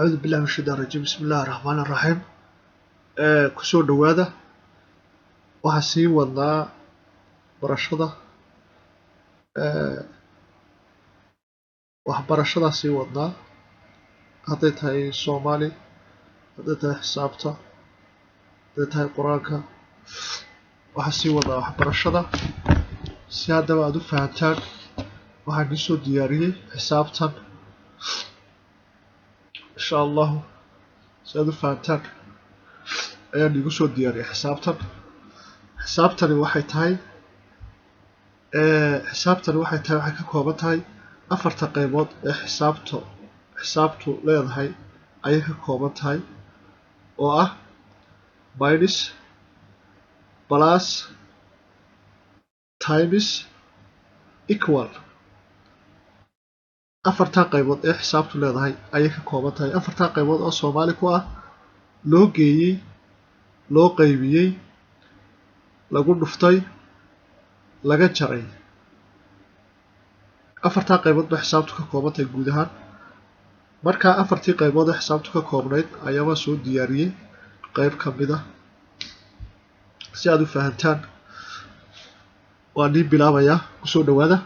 Acuudu billahi min shaytaan rajiim. Bismi illahi raxmaani raxiim. Kusoo dhowaada. Waxaan sii wadnaa barashada, waxbarashadaa sii wadnaa, hadday tahay Soomaali, hadday tahay xisaabta, hadday tahay Qur-aanka. Waxaan sii wadnaa waxbarashada. Si haddaba aada u fahantaan, waxaan idiin soo diyaariyey xisaabtan, insha Allahu. Si aada u fahantaan ayaan iigu soo diyaariyey xisaabtan. Xisaabtani waxay tahay, waxay ka kooban tahay afarta qaybood ee xisaabtu leedahay ayay ka kooban tahay, oo ah minus, plus, times, equal. Afartaa qaybood ee xisaabtu leedahay ayay ka kooban tahay. Afartaa qaybood oo Soomaali ku ah: loo geeyey, loo qaybiyey, lagu dhuftay, laga jaray. Afartaa qaybood bay xisaabtu ka kooban tahay guud ahaan. Markaa afartii qaybood ee xisaabtu ka koobnayd ayaabaa soo diyaariyey qayb ka mid ah si aada u fahantaan. Waa nii bilaabayaa. Kusoo dhowaada.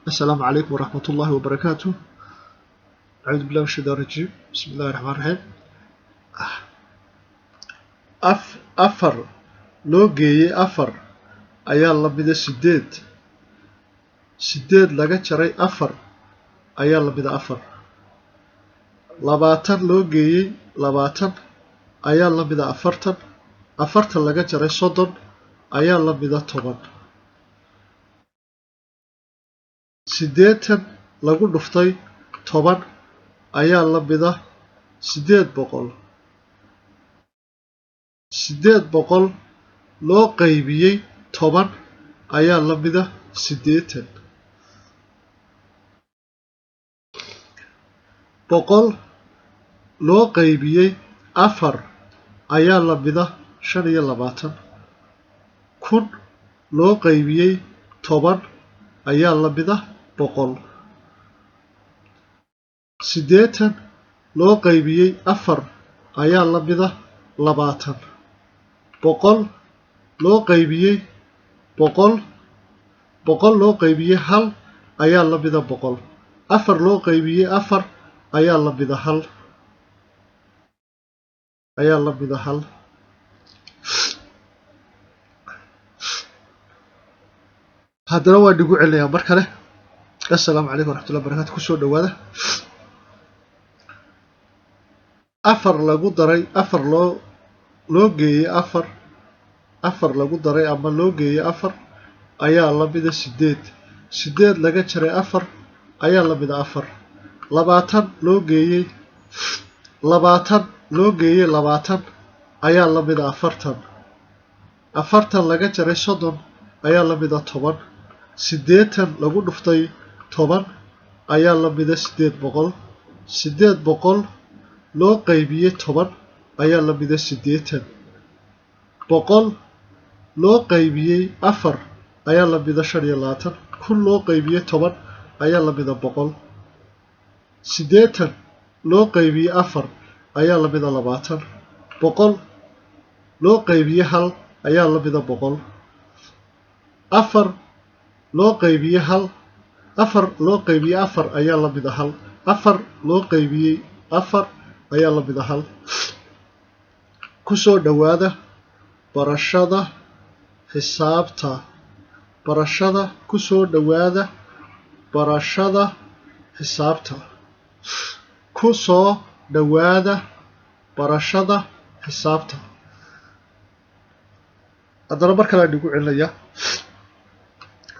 Assalaamu calaykum waraxmat ullahi wabarakaatu. Acuudu billahi min shaytaan rajiim. Bismi illahi raxmaan raxiim. 4 loo geeyey 4 ayaa lamida 8. 8 laga jaray 4 ayaa lamida 4. 20 loo geeyey 20 ayaa lamida 40. 40 laga jaray 30 ayaa lamida 10. 80 lagu dhuftay 10 ayaa lamida 800. 800 loo qaybiyey 10 ayaa lamida 80. 100 loo qaybiyey 4 ayaa lamida 25. 1000 loo qaybiyey 10 ayaa lamida 100. 80 loo qaybiyey 4 ayaa lamida 20. 100 loo qaybiyey 100, 100 loo qaybiyey 1 ayaa lamida 100. 4 loo qaybiyey 4 ayaa lamida 1, ayaa lamida 1. Haddana waan igu celinayaa mar kale. Assalaamu calaykum waraxmatullahi barakatu. Kusoo dhowaada. 4 lagu daray 4, loo geeyey 4, 4 lagu daray ama loo geeyey 4 ayaa lamida 8. 8 laga jaray 4 ayaa lamida 4. 20 loo geeyey 20, loo geeyey 20 ayaa lamida 40. 40 laga jaray 30 ayaa lamida 10. 80 lagu dhuftay 10 ayaa lamida 800. 800 loo qaybiyey 10 ayaa lamida 80. 100 loo qaybiyey 4 ayaa lamida 25. 1000 loo qaybiyey 10 ayaa lamida 100. 80 loo qaybiyey 4 ayaa lamida 20. 100 loo qaybiyey 1 ayaa lamida 100. 4 loo qaybiyey 1, 4 loo qaybiyey 4 ayaa lamida 1. 4 loo qaybiyey 4 ayaa lamida 1. Kusoo dhowaada barashada xisaabta. Barashada, kusoo dhowaada barashada xisaabta. Ku soo dhowaada barashada xisaabta. Haddana mar kale aan igu celinayaa.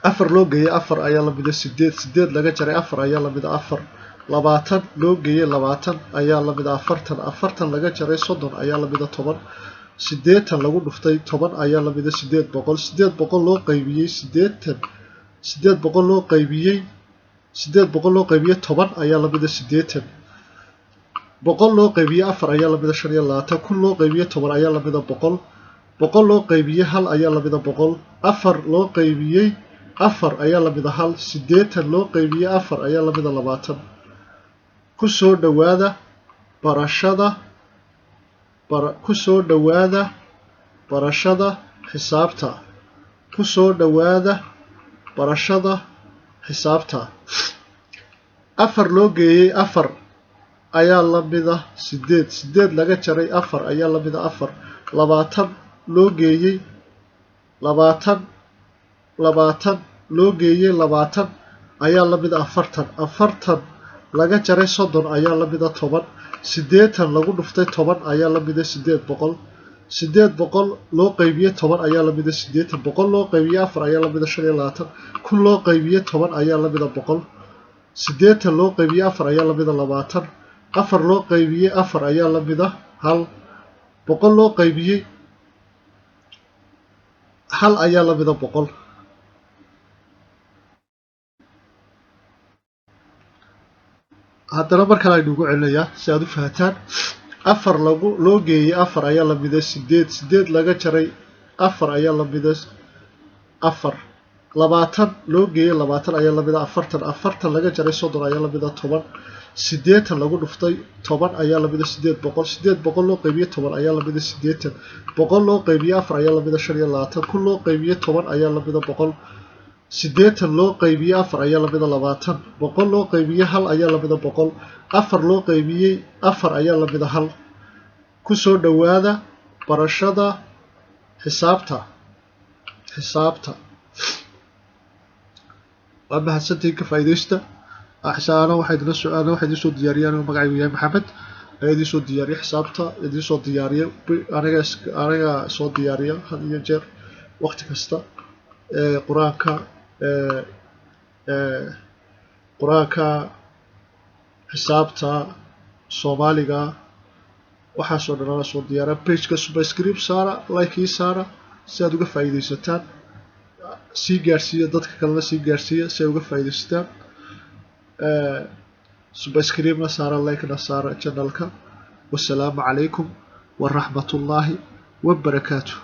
4 loo geeyey 4 ayaa lamida 8. 8 laga jaray 4 ayaa lamida 4. 20 loo geeyey 20 ayaa lamida 40. 40 laga jaray 30 ayaa lamida 10. 80 lagu dhuftay 10 ayaa lamida 800. 800 loo qaybiyey 80, 800 loo qaybiyey, 800 loo qaybiyey 10 ayaa lamida 80. 100 loo qaybiyey 4 ayaa lamida 25. 1000 loo qaybiyey 10 ayaa lamida 100. 100 loo qaybiyey 1 ayaa lamida 100. 4 loo qaybiyey 4 ayaa lamida 1. 80 loo qaybiyey 4 ayaa lamida 20. Ku soo dhowaada. barashada ku soo dhowaada barashada xisaabta. Ku soo dhowaada barashada xisaabta. 4 loo geeyey 4 ayaa la mida 8. 8 laga jaray 4 ayaa la mida 4. 20 loo geeyey 20, 20 loo geeyey 20 ayaa la mida 40. 40 laga jaray 30 ayaa la mida 10. 80 lagu dhuftay 10 ayaa la mida 800. 800 loo qaybiyey 10 ayaa la mida 80. 100 loo qaybiyey 4 ayaa la mida 25. 1000 loo qaybiyey 10 ayaa la mida 100. 80 loo qaybiyey 4 ayaa la mida 20. 4 loo qaybiyey 4 ayaa la mida 1. 100 loo qaybiyey 1 ayaa la mida 100. Haddana mar kale aynu ugu celinayaa si aad u fahataan. 4 lagu loo geeyey 4 ayaa la mida 8. 8 laga jaray 4 ayaa la mida 4. 20 loo geeyey 20 ayaa la mida 40. 40 laga jaray 30 ayaa la mida 10. 80 lagu dhuftay 10 ayaa la mida 800. 800 loo qaybiyey 10 ayaa la mida 80. 100 loo qaybiyey 4 ayaa la mida 25. 1000 loo qaybiyey 10 ayaa la mida 100. 80 loo qaybiyey 4 ayaa la mida 20. 100 loo qaybiyey 1 ayaa la mida 100. 4 loo qaybiyey 4 ayaa la mida 1. Ku soo dhowaada barashada xisaabta. Xisaabta. Waa mahadsantihiin, ka faa'iidaysta. Xisaabana waxaa idinla soo ana waxaa idin soo diyaariyay anigoo magacaygu yahay Maxamed ayaa idin soo diyaariyay xisaabta, idin soo diyaariyay aniga soo diyaariya had iyo jeer waqti kasta. Qur-aanka, qur-aanka, xisaabta, Soomaaliga, waxaasoo dhan ana soo diyaara. Pageka subscribe saara, like ii saara si aad uga faa'iidaysataan. Sii gaarsiiya dadka kalena, sii gaarsiiya si ay uga faa'iidaystaan. Subscribe-na saara, like-na saara channelka. Wasalaamu calaykum waraxmatullaahi wabarakaatuh.